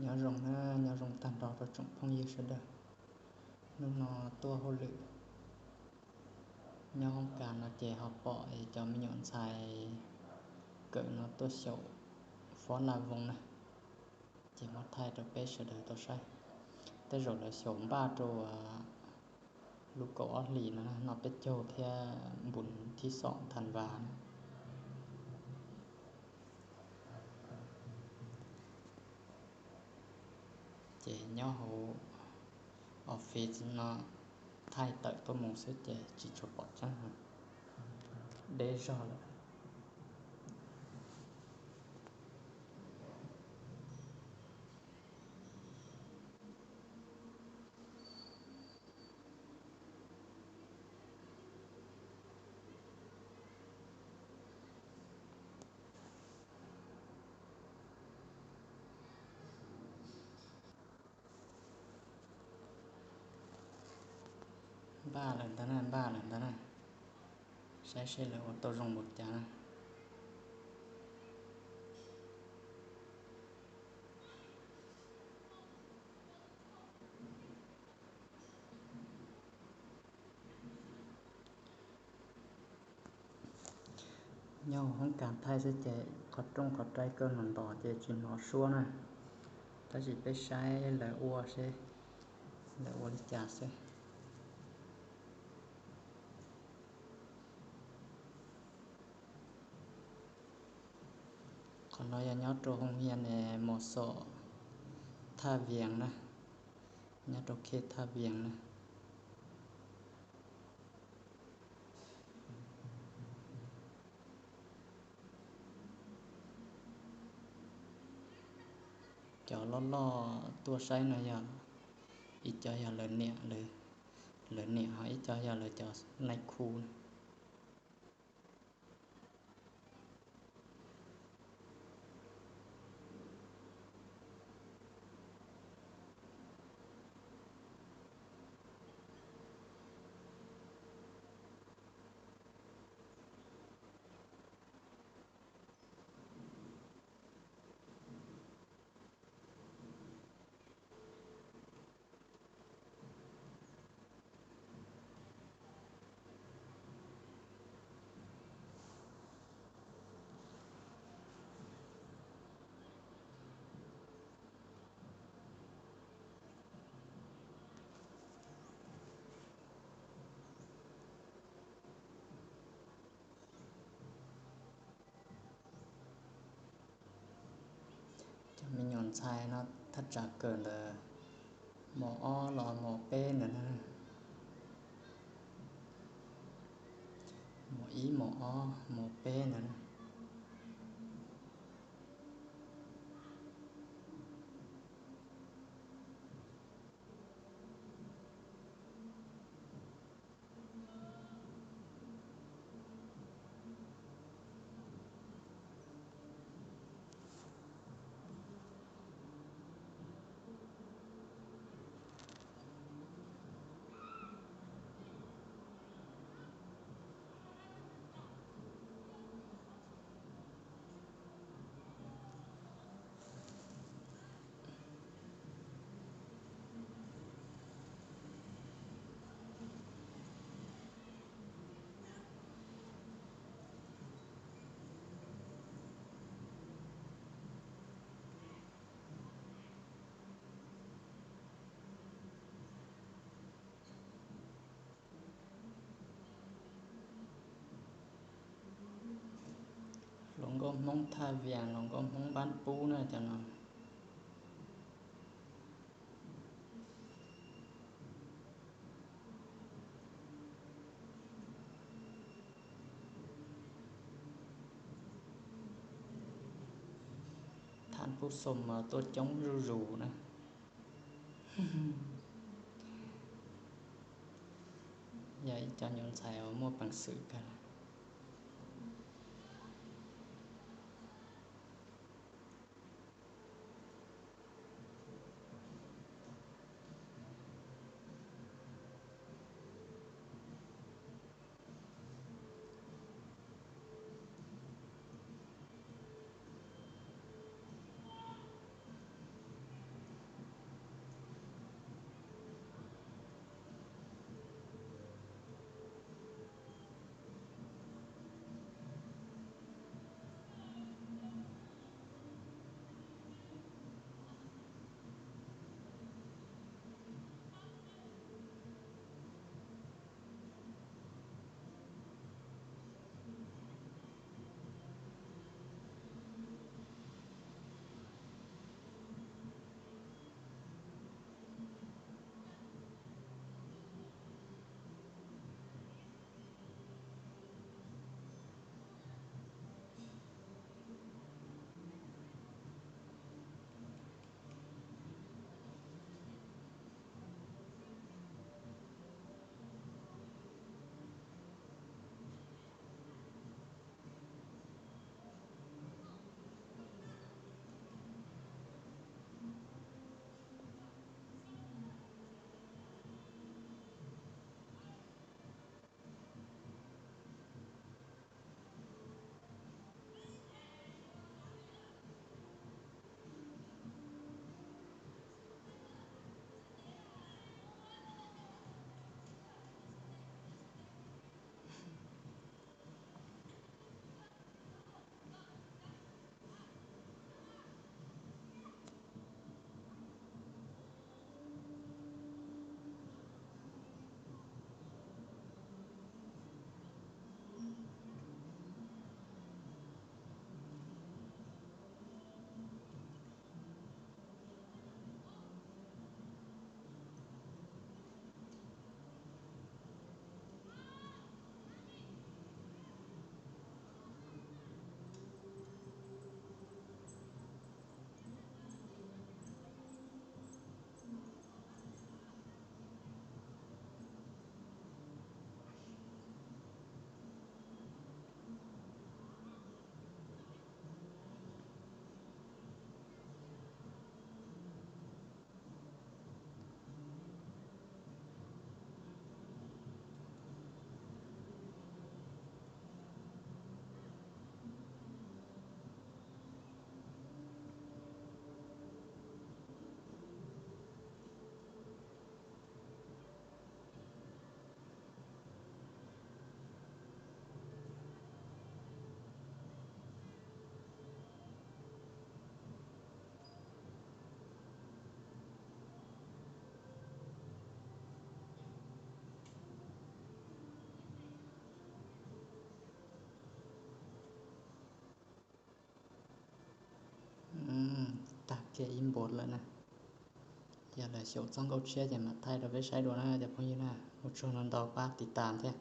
Nyob zoo na, nyob zoo tag nrho rau tsoom phooj ywg sawv daws. Hnub no tuaj hauj lwm nyob hoob kas no ces ho pom es cov me nyuam ntxhais kawm no tuaj xyaum Fob Laj Voos na, ces muab thaij rau peb sawv daws tau saib. Tej zaum lawv xyaum npaj rau lub kaum ob hlis no, no peb caug thiab npus thib xoom Thav Vas na. Ces nyob hauv office no thaij tawm tuaj mus xwb ces tsis tshua pom tseeb, deb zog lawm. Npaj lawm ntag na, npaj lawm ntag na. Saib seb lawv ua tau zoo npaum cas na. Nyob hauv hoob kas thaij xwb ces qhov rooj qhov raij kawg ntos ntos ces tsis hnov suab na, tab sis peb saib lawv ua seb lawv ua li cas xwb. Qhov no yog nyob rau hoo hias Mos Xom Thaj Vias na, nyob rau khej Thaj Vias na. Cov loj loj tuaj saib no yog ib co yog lawv niam, lawv niam ho ib co yog lawv cov nais khu na. Cov me nyuam ntxhais no thaj tsam kawm ntawm mos ob los mos peb ntawd na, mos ib mos ob mos peb ntawd na. Hluas nkauj Hmoob Thaj Vias, hluas nkauj Hmoob Npab Pub na cov no. Thaj Pub Xoo mas tuaj coob zuj zus na. Yog ib co nyuam ntxhais uas muaj peev xwm kawg. Kiag ib npus lawm na. Yog lawv xyaum txoj nkauj tshiab ces mam thaij rau peb saib dua na cov phooj ywg na. Ua tsaug ntau ntau pab tiv tas thiab.